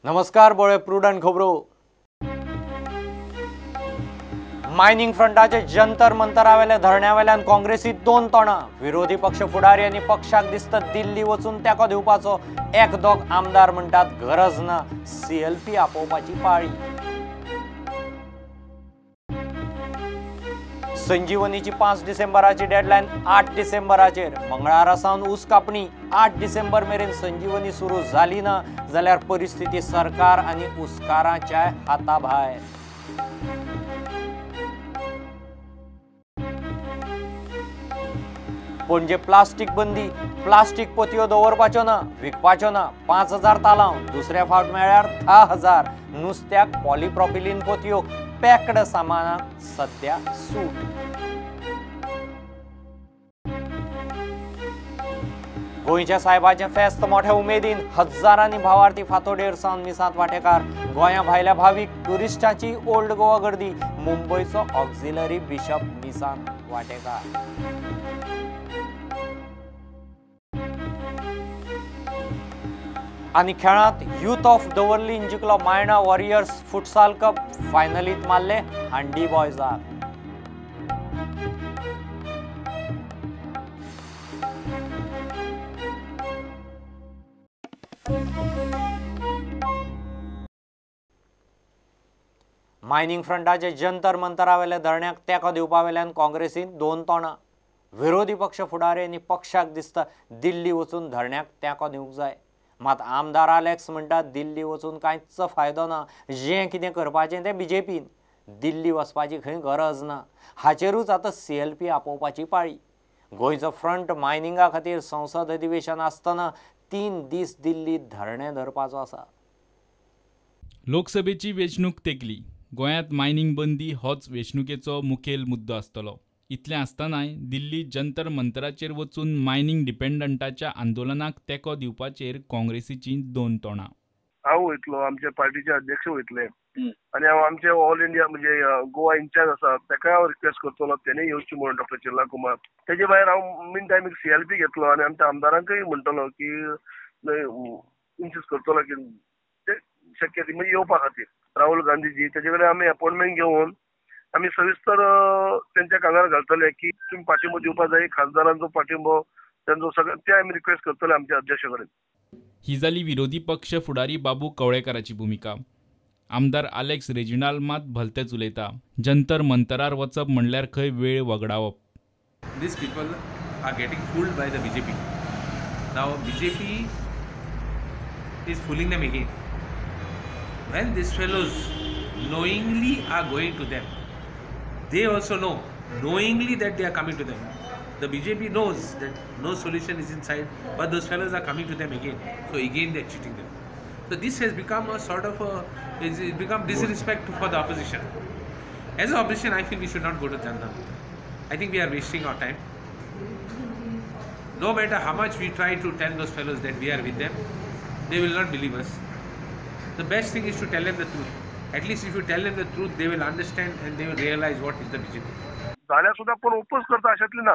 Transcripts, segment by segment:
नमस्कार, बळे प्रुडंट खबरो. मायनिंग फ्रंटाचे जंतर मंतरावेल्या धरण्यावेल्यान काँग्रेसीत दोन तोंडां. विरोधी पक्ष फुडारी आनी पक्षाक दिसता दिल्ली वचून तेंको दिवपाचो. एक दोग आमदार म्हणटात गरज ना, सीएलपी आपोवपाची पाळी. संजीवनीची 5 डिसेंबराची डेडलायन 8 डिसेंबराचेर. मंगळारा सावन ऊस कापणी 8 डिसेंबर मेरेन संजीवनी सुरू जाली ना जाल्यार परिस्थिती सरकार आनी ऊसकारांच्या हाता भायर. पणजे प्लास्टीक बंदी, प्लास्टीक पोतयो दवरपाच्यो ना, विकपाच्यो ना. 5,000 तालांव, दुसऱ्या फावट मेळ्यार 10,000. नुस्त्याक पॉलिप्रोपिलीन पोतयो, पॅक्ड सामानाक सद्या सूट. गोंयच्या साहेबाचें फेस्त मोठ्या उमेदीन, हजारांनी भावार्थी फातोडेर सावन मिसांत वांटेकार. गोंया भायल्या भावीक ट्युरिस्टांची ओल्ड गोवा गर्दी. मुंबयचो ऑक्झिलरी बिशप मिसांत वांटेकार. आनी खेळांत युथ ऑफ दवर्लीन जिखलो मायणा वॉरियर्स फुटसाल कप, फायनलीत मारले हांडी बॉयजाक. मायनिंग फ्रंटाचे जंतर मंतरावेल्या धरण्याक तेंको दिवपावेल्यान काँग्रेसीन दोन तोंडां. विरोधी पक्ष फुडारी आनी पक्षाक दिसता दिल्ली वचून धरण्याक तेंको दिवंक जाय. मात आमदार आलेक्स म्हणटा दिल्ली वचून कांयच फायदो ना, जें कितें करपाचें तें बीजेपीन, दिल्ली वचपाची खंय गरज ना. हाचेरूच आतां सीएलपी आपोवपाची पाळी. गोंयचो फ्रंट मायनिंगा खातीर संसद अधिवेशन आसतना 3 दीस दिल्ली धरणें धरपाचो आसा. लोकसभेची वेंचणूक तेंकली. गोंयांत मायनिंग बंदी होच वेंचणुकेचो मुखेल मुद्दो आसतलो. इतलें आसतनाय दिल्ली जंतर मंतराचेर वचून मायनिंग डिपेंडंटाच्या आंदोलनाक तेंको दिवपाचेर काँग्रेसीची दोन तोंडां. हांव वयतलो, आमच्या पार्टीचे अध्यक्ष वयतले आनी हांव आमचे ऑल इंडिया म्हणजे गोवा इन्चार्ज आसा ताकाय हांव रिक्वेस्ट करतलो तेणे येवची म्हणून, डॉक्टर चिल्ला कुमार. तेजे भायर हांव मीन टायमीक सीएलपी घेतलो आनी आमच्या आमदारांकय म्हणटलो की इन्सिस्ट करतलो की ते शक्य ती म्हणजे येवपा खातीर. राहुल गांधीजी तेजे कडेन आमी अपॉयंटमेंट घेवन आमी सविस्तर तेंच्या कानार घालतले की तुमी पाठिंबो दिवपा जाय, खासदारांचो पाठिंबो तेंचो सगळें ते आमी रिक्वेस्ट करतले आमच्या अध्यक्ष कडेन. ही जाली विरोधी पक्ष फुडारी बाबू कवळेकाराची भुमिका. आमदार आलेक्स रेजिनाल्ड मात भलतेच उलयता. जंतर मंतरार वचप म्हणल्यार खंय वेळ वगडावप. These people are getting fooled by the BJP. Now BJP is fooling them again. When these fellows knowingly are going to them, they also know knowingly that they are coming to them. The BJP knows that no solution is inside, but those fellows are coming to them again. So again they are cheating them. So this has become a sort of a, it's become disrespect for the opposition. As an opposition, I feel we should not go to Jantar Mantar. I think we are wasting our time. No matter how much we try to tell those fellows that we are with them, they will not believe us. The best thing is to tell them the truth. At least if you tell them the truth, they will understand and they will realize what is the BJP. जाल्यार सुद्दां कोण oppose करता अशातली ना.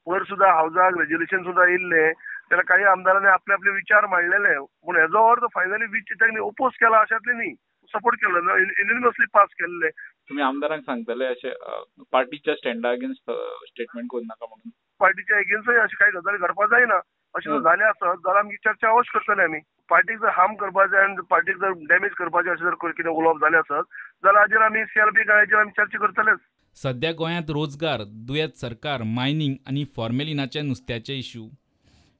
वयर सुद्दां हावजाक resolution सुद्दां येयल्लें जाल्यार काही आमदारांनी आपले आपले विचार मांडलेले, पूण हेजो अर्थ फायनली तांणी ओपोज केला अशातली न्ही, सपोर्ट केलो ना, युनिनिमसली पास केल्ले. तुमी आमदारांक सांगतले अशें पार्टीच्या स्टँडा अगेन्स्ट स्टेटमेंट करूं नाका म्हणून? पार्टीच्या एगेन्स्टय अशें कांय गजाली घडपा जायना. अशें जर जालें आसत जाल्यार आमची चर्चा अवश्य करतले आमी. पार्टीक जर हार्म करपाचें आनी पार्टीक जर डॅमेज करपाचें अशें जर कितें उलोवप जालें आसत जाल्यार हाजेर आमी सीएलपी हाजेर आमी चर्चा करतलेच. सध्या गोंयांत रोजगार, दुयेंत सरकार, मायनिंग आनी फॉर्मेलिनाचे नुस्त्याचे इश्यू.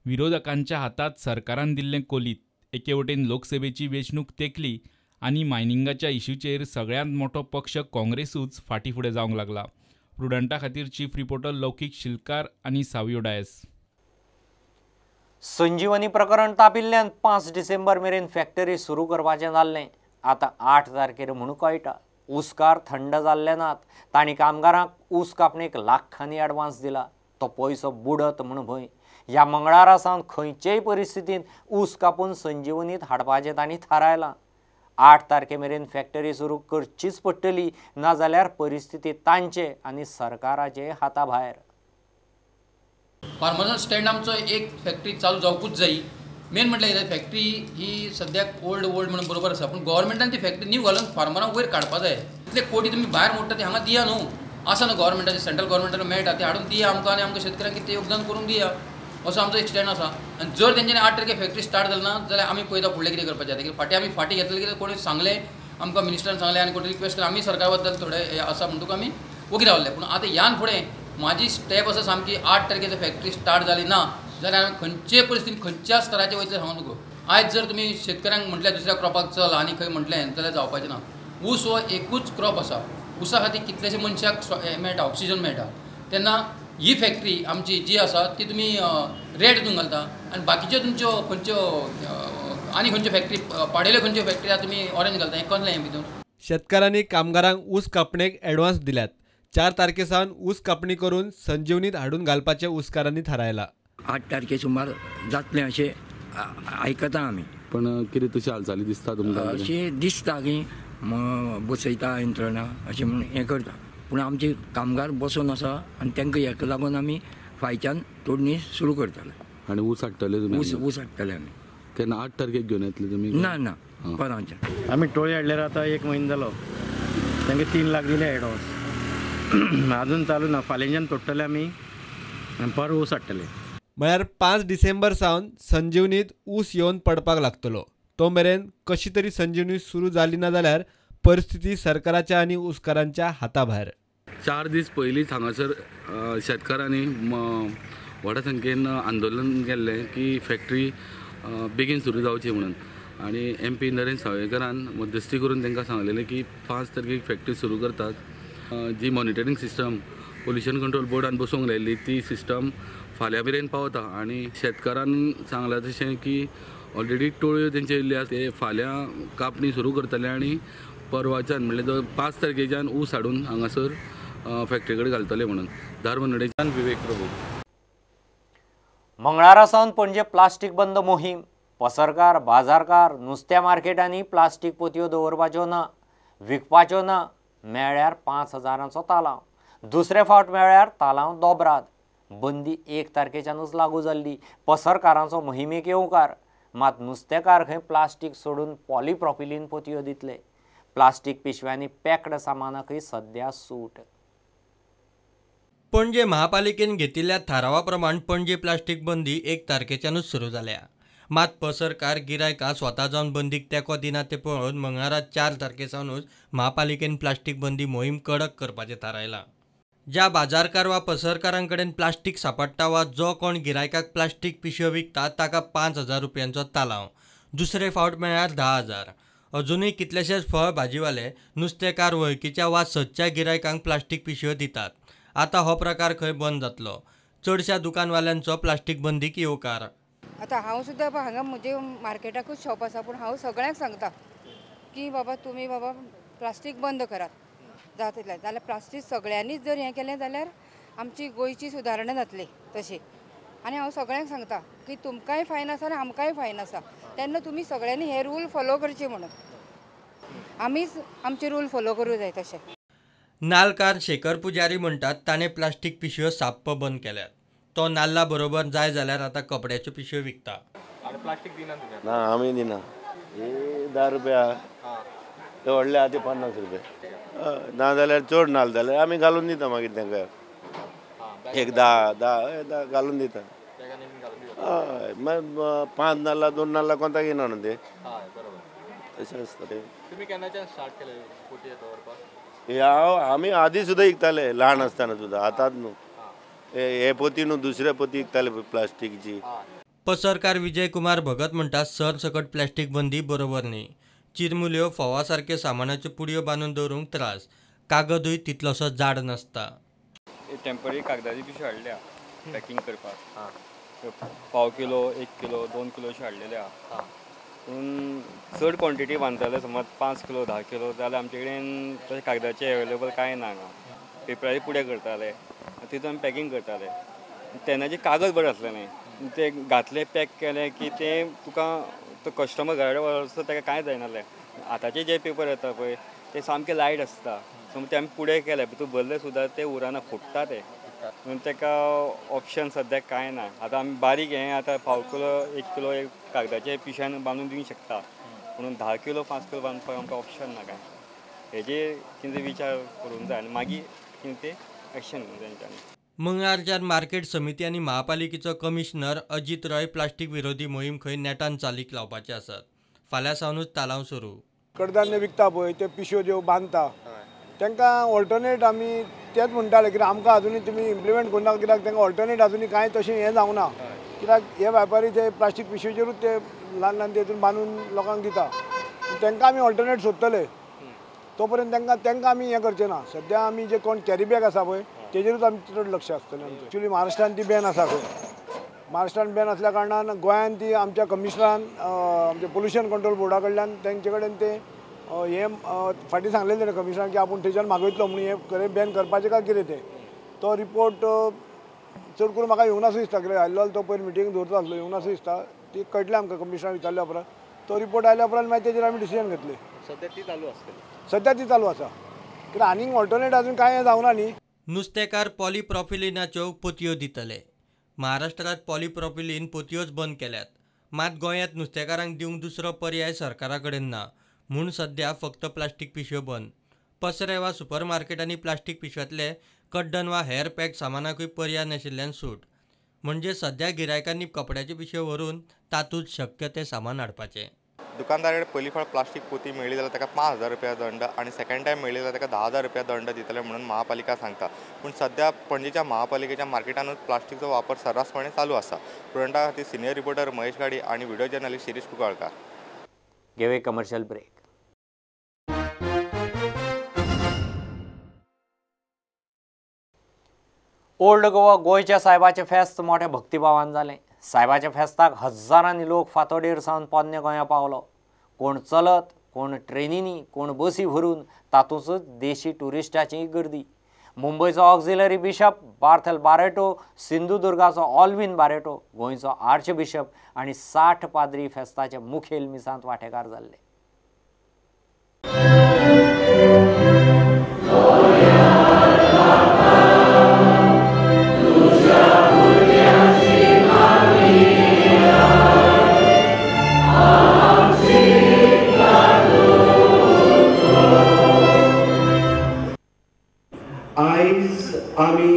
विरोधकांच्या हातात सरकारान दिल्लें कोलीत. एके वटेन लोकसभेची वेंचणूक तेंकली आनी मायनिंगाच्या इश्यूचेर सगळ्यांत मोठो पक्ष काँग्रेसूच फाटीं फुडें जावंक लागला. प्रुडंटा खातीर चीफ रिपोर्टर लौकीक शिलकार आनी सावियो डायस. संजीवनी प्रकरण तापिल्ल्यान 5 डिसेंबर मेरेन फॅक्टरी सुरू करपाचें जाल्लें. आतां 8 तारखेर म्हणून कळटा. ऊसकार थंड जाल्ले नात. तांणी कामगारांक ऊस कापणेक लाखांनी ॲडवान्स दिला, तो पयसो बुडत म्हूण भंय. ह्या मंगळारा सावन खंयचेय परिस्थितींत ऊस कापून संजीवनीत हाडपाचें तांणी थारायलां. 8 तारखे मेरेन फॅक्टरी सुरू करचीच पडटली, नाजाल्यार परिस्थिती तांचे आनी सरकाराचे हाता भायर. फार्मर्सां स्टँड आमचो एक फॅक्टरी चालू जावकूच जाय. मेन म्हटल्यार फॅक्टरी ही सद्याक ओल्ड ओल्ड म्हणून बरोबर आसा, पूण गव्हर्मेंटान ती फॅक्टरी न्यू घालून फार्मरांक वयर काडपा जाय. इतले कोटी तुमी भायर मोडटा ते हांगा दिया न्हू, आसा न्हू गव्हर्मेंटाचे, सेंट्रल गव्हर्मेंटान मेळटा ते हाडून दिया आमकां आनी आमकां शेतकऱ्यांक कितें योगदान करूंक दिया, असो आमचो एक स्टँड आसा. आनी जर तेंच्यांनी 8 तारखे फॅक्टरी स्टार्ट जाली ना जाल्यार आमी पळयता फुडलें कितें करपाचें आतां. कित्याक फाटीं आमी फाटीं घेतलें कित्याक कोणी सांगलें आमकां, मिनिस्टरान सांगलें आनी कोणी रिक्वेस्ट केलें, आमी सरकार बद्दल थोडे आसा म्हणटकूच आमी ओगी रावले. पूण आतां ह्यान फुडें म्हाजी स्टेप आसा सामकी, 8 तारखेची फॅक्टरी स्टार्ट जाली ना जाल्यार आमी खंयचे परिस्थितीन खंयच्या स्तराचेर वयतले सांगू नको. आयज जर तुमी शेतकऱ्यांक म्हटल्यार दुसऱ्या क्रॉपाक चल आनी खंय म्हटलें जाल्यार जावपाचें ना. ऊस हो एकूच क्रॉप आसा, ऊसा खातीर कितलेशे मनशाक मेळटा, ऑक्सिजन मेळटा. तेन्ना ही फॅक्टरी आमची जी आसा ती तुमी रेट दिवन घालता आनी बाकीच्यो तुमच्यो खंयच्यो आनी खंयच्यो फॅक्टरी पाडेल्यो खंयच्यो फॅक्टरी आसा तुमी ऑरेंज घालता, हें कसलें हें भितून. शेतकारांनी कामगारांक ऊस कापणेक एडवान्स दिल्यात. 4 तारखे सावन ऊस कापणी करून संजीवनीत हाडून घालपाचें ऊसकारांनी थारायला. 8 तारखे सुमार जातलें अशें आयकता आमी. पण कितें तशी हालचाली दिसता तुमकां? अशें दिसता की बसयता यंत्रणा अशें म्हणून हें करता, पूण आमचे कामगार बसून आसा आनी तांकां हेका लागून आमी फायच्यान तोडणी सुरू करतले. आनी ऊस हाडटले तुमी? ऊस हाडटले आमी. केन्ना 8 तारखेक घेवन येतले तुमी? ना ना, परांच्यान. आमी टोळी हाडल्यार आतां 1 म्हयनो जालो, तांकां 3 लाख दिले एडवान्स, अजून चालू ना. फाल्यांच्यान तोडटले आमी आनी परत ऊस हाडटले. म्हळ्यार 5 डिसेंबर सावन संजीवनीत ऊस येवन पडपाक लागतलो. तो मेरेन कशी तरी संजीवनी सुरू जाली ना जाल्यार परिस्थिती सरकाराच्या आनी ऊसकारांच्या हाताभायर. 4 दीस पयलींच हांगासर शेतकारांनी व्हडा संख्येन आंदोलन केल्लें की फॅक्टरी बेगीन सुरू जावची म्हणून, आनी MP Narendra सावयकरान मध्यस्थी करून तांकां सांगलेलें की 5 तारखेक फॅक्टरी सुरू करतात. जी मॉनिटरींग सिस्टम पोल्युशन कंट्रोल बोर्डान बसोवंक लायिल्ली ती सिस्टम फाल्यां मेरेन पावता आनी शेतकारान सांगलां तशें की ऑलरेडी टोळयो तेंच्यो येयल्ल्यो आसा, ते फाल्यां कापणी सुरू करतले आनी परवाच्यान म्हणल्यार 5 तारखेच्यान ऊस हाडून हांगासर फॅक्टरी कडेन घालतले म्हणून. धारबंदोडेच्यान विवेक प्रभू. मंगळारा सावन पणजे प्लास्टीक बंद मोहीम. पसरकार, बाजारकार, नुस्त्या मार्केटांनी प्लास्टीक पोतयो दवरपाच्यो ना, विकपाच्यो ना. मेळ्ळ्यार 5,000चो तालांव, दुसरे फावट मेळ्ळ्यार तालांव दोबराद. बंदी 1 तारखेच्यानूच लागू जाल्ली. पसरकारांचो मोहिमेक येवकार, मात नुस्तेकार खंय प्लास्टीक सोडून पॉलिप्रोपिलीन पोतयो दितले. प्लास्टीक पिशव्यांनी पॅक्ड सामानाकय सद्या सूट. पणजे महापालिकेन घेतिल्ल्या थारावा प्रमाण पणजे प्लास्टीक बंदी 1 तारखेच्यानूच सुरू जाल्या. मात पसरकार गिरायकां स्वता जावन बंदीक तेंको दिना ते पळोवन मंगळारा 4 तारखे सावनूच महापालिकेन प्लास्टीक बंदी मोहीम कडक करपाचें थारायलां. ज्या बाजारकार वा पसरकारां कडेन प्लास्टीक सांपडटा वा जो कोण गिरायकाक प्लास्टीक पिशव्यो विकता ताका 5,000 रुपयांचो तालांव, दुसरे फावट मेळ्ळ्यार 10,000. अजुनूय कितलेशेच फळ भाजीवाले, नुस्तेकार वळखीच्या वा सदच्या गिरायकांक प्लास्टीक पिशव्यो दितात. आतां हो प्रकार खंय बंद जातलो. चडश्या दुकानवाल्यांचो प्लास्टीक बंदीक येवकार. आतां हांव सुद्दां हांगा म्हजे मार्केटाकूच शॉप आसा, पूण हांव सगळ्यांक सांगता की बाबा तुमी बाबा प्लास्टीक बंद करात जाता तितलें. जाल्यार प्लास्टीक सगळ्यांनीच जर हें केलें जाल्यार आमची गोंयची सुदारणा जातली तशी. आनी हांव सगळ्यांक सांगता की तुमकांय फायन आसा आनी आमकांय फायन आसा, तेन्ना तुमी सगळ्यांनी हे रूल फॉलो करचे म्हणून. आमीच आमचे रूल फॉलो करूं जाय तशें. नालकार शेखर पुजारी म्हणटात ताणें प्लास्टीक पिशव्यो साप्प बंद केल्यात. तो नाल्ला बरोबर जाय जाल्यार आतां कपड्याच्यो पिशव्यो विकता. ना, आमी दिना. हे 10 रुपया, ते व्हडले आहा ते 50 रुपया. ना जाल्यार चड नाल जाल्यार आमी घालून दिता मागीर तांकां एक 10 10 घालून दिता. हय, मागीर 5 नाल्ला 2 नाल्ला कोंताक येना न्हू ते, तशें आसता ते. हे हांव आमी आदी सुद्दां विकताले ल्हान आसतना सुद्दां, आतांच न्हू हे पोती न्हू दुसरे पोती विकताले प्लास्टीकची. पसरकार विजय कुमार भगत म्हणटा सरसकट प्लास्टीक बंदी बरोबर न्ही. चिरमुल्यो, फोवा सारके सामानाच्यो पुडयो बांदून दवरूंक त्रास, कागदूय तितलोसो जाड नासता. टेम्पररी कागदाची पिशवी हाडल्या पॅकिंग करपाक, पाव किलो, 1 किलो, 2 किलो अशें हाडलेले आहा. पूण चड क्वॉन्टिटी बांदताले समज 5 किलो 10 किलो जाल्यार आमचे कडेन तशें कागदाचे अवेलेबल कांय ना. हांगा पेपराचे पुडे करताले, तितून आमी पॅकिंग करताले. तेन्नाचे कागद बरें आसलें न्ही, ते घातले पॅक केले की ते तुका तो कस्टमर घरा वचसो ताका कांय जायनासलें. आतांचे जे पेपर येता पळय ते सामके लायट आसता, समज ते आमी पुडे केले भितर भरले सुद्दां ते उरना, फुट्टा ते. म्हणून ताका ऑप्शन सद्याक कांय ना. आतां आमी बारीक हें आतां पाव किलो 1 किलो एक कागदाच्या पिशव्यान बांदून दिवंक शकता, म्हणून 10 किलो 5 किलो बांदपाक आमकां ऑप्शन ना कांय. हेजेर कितें विचार करूंक जाय आनी मागीर कितें तें एक्शन घेवंक जाय तेंच्यांनी. मंगळारच्यान मार्केट समिती आनी महापालिकेचो कमिशनर अजीत रॉय प्लास्टीक विरोधी मोहीम खंय नेटान चालीक लावपाचे आसात. फाल्यां सावनूच तालांव सुरू. कडधान्य विकता पळय ते पिशव्यो ज्यो बांदता तांकां ऑल्टरनेट आमी तेच म्हणटाले कित्याक आमकां अजुनूय तुमी इम्प्लिमेंट करुना, कित्याक तांकां ऑल्टरनेट अजुनूय कांय तशें हें जावंक ना, कित्याक हे व्यापारी ते प्लास्टीक पिशवेचेरूच ते ल्हान ल्हान तेतून बांदून लोकांक दिता. तांकां आमी ऑल्टरनेट सोदतले, तो पर्यंत तांकां आमी हें करचें ना. सद्या आमी जे कोण कॅरी बॅग आसा पळय तेजेरूच आमचें चड लक्ष आसतलें आमचें. एक्चुली महाराष्ट्रान ती बॅन आसा खंय, महाराष्ट्रान बॅन आसल्या कारणान गोंयान ती आमच्या कमिशनरान आमच्या पोल्युशन कंट्रोल बोर्डा कडल्यान तेंचे कडेन ते हें फाटीं सांगलेलें कमिशनरान की आपूण थंयच्यान मागयतलो म्हणून हें खरें बॅन करपाचें काय कितें तें. तो रिपोर्ट चड करून म्हाका येवंक नासो दिसता, कित्याक आयलो तो पयर मिटींग दवरता आसलो, येवंक नासो दिसता. ती कळटलें आमकां कमिशनरान विचारल्या उपरांत. तो रिपोर्ट आयल्या उपरांत मागीर तेजेर आमी डिसिजन घेतले. सद्या ती चालू आसतली, सद्या ती चालू आसा, कित्याक आनीक ऑल्टरनेट अजून कांय जावना न्ही. नुस्तेकार पॉलिप्रॉपिलिनाच्यो पोतयो दितले. महाराष्ट्रांत पॉलिप्रॉपिलिन पोतयोच बंद केल्यात, मात गोंयांत नुस्तेकारांक दिवंक दुसरो पर्याय सरकारा कडेन ना म्हूण सद्या फक्त प्लास्टीक पिशव्यो बंद. पसरे वा सुपरमार्केटांनी प्लास्टीक पिशव्यांतले कड्डण वा हेर पॅक सामानाकूय पर्याय नाशिल्ल्यान सूट. म्हणजे सद्या गिरायकांनी कपड्याच्यो पिशव्यो व्हरून तातूंत शक्य तें सामान हाडपाचें. दुकानदारा कडेन पयली फावट प्लास्टीक पोती मेळ्ळी जाल्यार ताका 5,000 रुपया दंड आनी सेकंड टायम मेळ्ळी जाल्यार ताका 10,000 रुपया दंड दितले म्हणून महापालिका सांगता. पूण सद्या पणजेच्या महापालिकेच्या मार्केटानूच प्लास्टिकचो वापर सर्रासपणे चालू आसा. प्रुडंटा खातीर सिनियर रिपोर्टर महेश गाडी आनी व्हिडिओ जर्नलिस्ट शिरीष कुंकळकार. घेवया कमर्शियल ब्रेक. ओल्ड गोवा गोंयच्या सायबाचें फेस्त मोठ्या भक्तिभावान जालें. सायबाच्या फेस्ताक हजारांनी लोक फातोडेर सावन पोन्ने गोंया पावलो. कोण चलत, कोण ट्रेनींनी, कोण बसी भरून, तातूंतच देशी ट्युरिस्टाची गर्दी. मुंबयचो ऑक्झिलरी बिशप बार्थल बारेटो, सिंधुदुर्गाचो ऑल्विन बारेटो, गोंयचो आर्च बिशप आनी 60 पाद्री फेस्ताचे मुखेल मिसांत वांटेकार जाल्ले. आयज आमी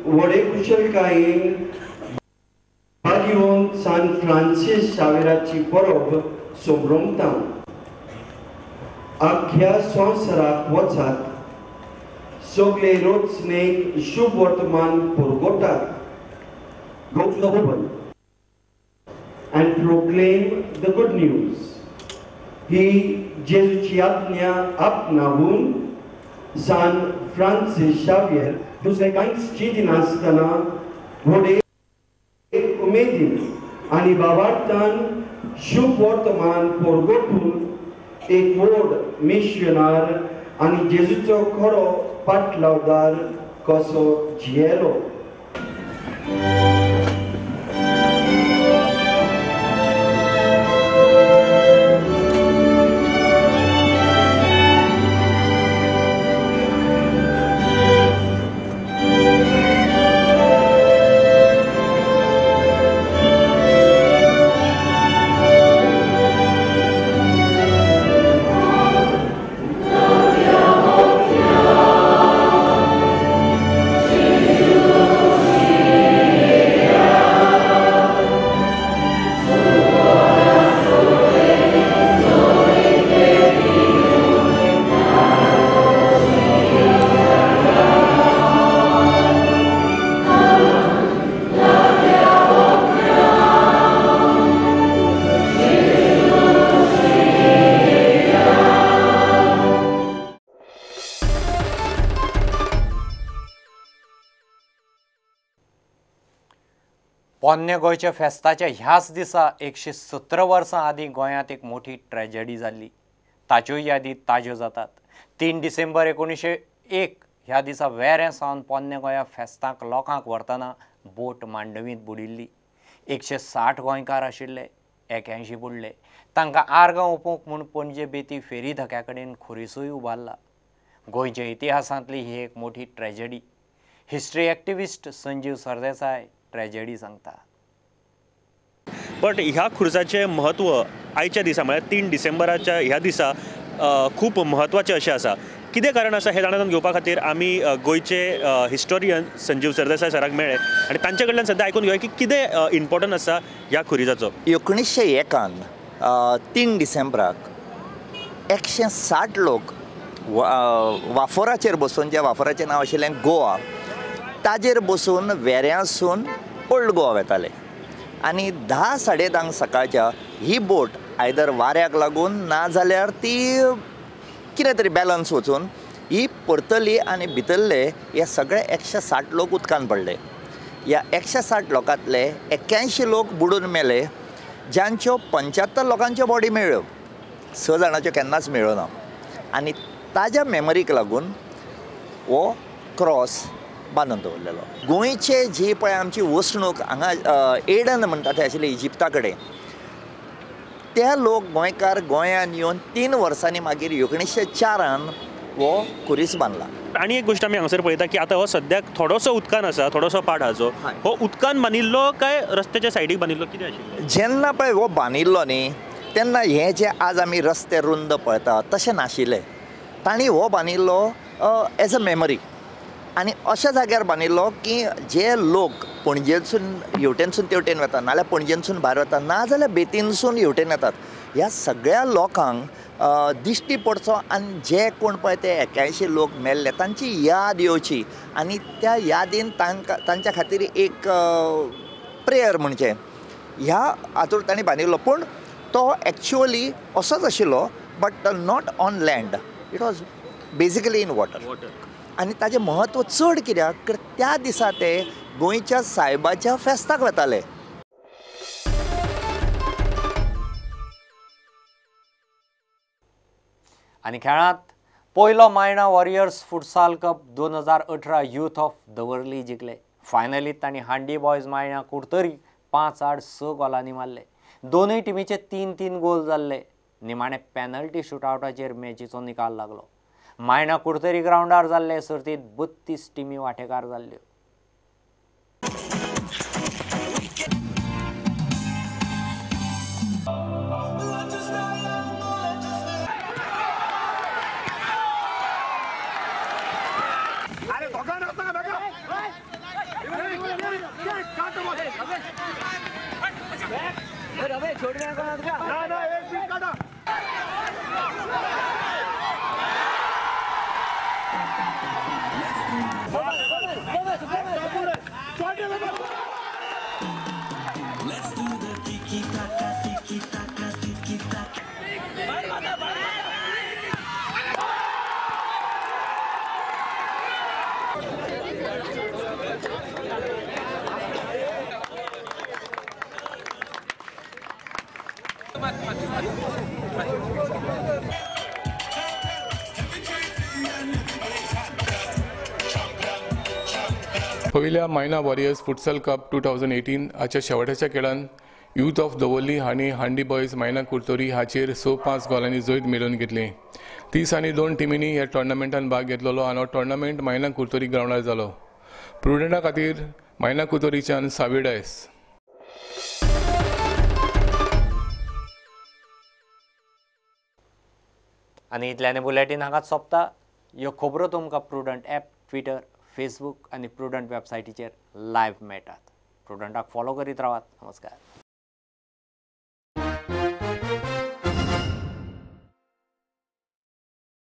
व्हडे कुशलकायेन भागीवन सान फ्रांसीस शावेराची परब संभ्रमता. आख्या संवसाराक वचात, सगळे रोचणेक शुभ वर्तमान पुरगोटात. Go to the world and proclaim the good news. ही जेजूची आज्ञा आपणावून सान फ्रांसीस शावियर दुसरें कांयच चिंतिनासतना व्हडे उमेदीन आनी बाबार्थान शुभ वर्तमान परगटून एक व्हड मिशनार आनी जेजूचो खरो पाटलावदार कसो जियेलो. पोन्ने गोंयच्या फेस्ताच्या ह्याच दिसा 117 वर्सां आदीं गोंयांत एक मोठी ट्रेजडी जाल्ली. ताच्योय यादी ताज्यो जातात. 3 डिसेंबर 1901 ह्या दिसा वेरें सावन पोन्ने गोंया फेस्ताक लोकांक व्हरतना बोट मांडवींत बुडिल्ली. 160 गोंयकार आशिल्ले, 81 बुडले. तांकां आर्गां ओंपूंक म्हूण पणजे बेती फेरी धक्या कडेन खुरीसूय उबारला. गोंयच्या इतिहासांतली ही एक मोठी tragedy. History activist Sanjeev Sardesai tragedy सांगता. बट ह्या खुर्साचें म्हत्व आयच्या दिसा म्हळ्यार 3 डिसेंबराच्या ह्या दिसा खूब म्हत्वाचें अशें आसा. कितें कारण आसा हें जाणून घेवपा खातीर आमी गोंयचे हिस्टोरियन संजीव सरदेसाय सराक मेळ्ळे आनी तांचे कडल्यान सद्या आयकून घेवया की कितें इम्पोर्टंट आसा ह्या खुरिजाचो. 1901 3 डिसेंबराक 160 लोक वाफोराचेर बसून, ज्या वाफोराचें नांव आशिल्लें गोवा, ताजेर बसून वेऱ्यांसून ओल्ड गोवा वेताले आनी 10 साडे 10 सकाळच्या ही बोट आयदर वाऱ्याक लागून ना जाल्यार ती कितें तरी बॅलन्स वचून ही परतली आनी भितरले हे सगळे 160 लोक उदकान पडले. ह्या 160 लोकांतले 81 लोक बुडून मेले, ज्यांच्यो 75 लोकांच्यो बॉडी मेळ्ळ्यो, 6 जाणांच्यो केन्नाच मेळ्ळ्यो ना. आनी ताज्या मेमरीक लागून हो क्रॉस बांदून दवरलेलो. गोंयचे जी पळय आमची वसणूक हांगा एडन म्हणटा ते आशिल्ले इजिप्ता कडेन, ते लोक गोंयकार गोंयान येवन 3 वर्सांनी मागीर 1904 हो खुरीस बांदला. आनी एक गोश्ट आमी हांगासर पळयता की आतां हो सद्याक थोडोसो उदकान आसा, थोडोसो पार्ट हाचो हो उदकान बांदिल्लो काय रस्त्याच्या सायडीक बांदिल्लो कितें आशिल्लें? जेन्ना पळय हो बांदिल्लो न्ही तेन्ना हे जे आज आमी रस्ते रुंद पळयता तशें नाशिल्लें. तांणी हो बांदिल्लो एज अ मेमरी आनी अशा जाग्यार बांदिल्लो की जे लोक पणजेसून हेवटेनसून तेवटेन वता, नाजाल्यार पणजेनसून भायर वता, नाजाल्यार बेतीनसून हेवटेन येतात, ह्या सगळ्या लोकांक दिश्टी पडचो आनी जे कोण पळय ते 81 लोक मेल्ले तांची याद येवची आनी त्या यादीन तांकां तांच्या खातीर एक प्रेयर म्हणचें ह्या हातूंत तांणी बांदिल्लो. पूण तो एक्चुअली असोच आशिल्लो, but not on land, it was basically in water. आनी ताजें म्हत्व चड कित्याक तर त्या दिसा ते गोंयच्या सायबाच्या फेस्ताक वताले. आनी खेळांत पयलो Maina warriors futsal cup 2018 youth of Davorlim जिखले. फायनलीत तांणी हांडी बॉयज मायणा कुडतरी 5-6 गोलांनी मारले. दोनूय टिमीचे 3-3 गोल जाल्ले. निमाणे पॅनल्टी शुटआवटाचेर मॅचीचो निकाल लागलो. मायणा कुडतरी ग्रावंडार जाल्ले सर्तींत 32 टिमी वांटेकार जाल्ल्यो. पयल्या मायना वॉरियर्स फुटसल कप 2018 हाच्या शेवटाच्या खेळान यूथ ऑफ दवर्ली हांणी हांडी बॉयज मायना कुडतरी हाचेर 6-5 गोलांनी जैत मेळोवन घेतलें. 32 टिमींनी ह्या टोर्नामेंटान भाग घेतलेलो आनी हो टोर्नामेंट मायना कुडतरी ग्रावंडार जालो. प्रुडंटा खातीर मायना कुडतरीच्यान सावी डायस. आनी इतल्यान बुलेटीन हांगाच सोंपता. ह्यो खबरो तुमकां प्रुडंट ॲप, ट्विटर, फेसबूक आनी प्रुडंट वेबसायटीचेर लायव्ह मेळटात. प्रुडंटाक फॉलो करीत रावात. नमस्कार.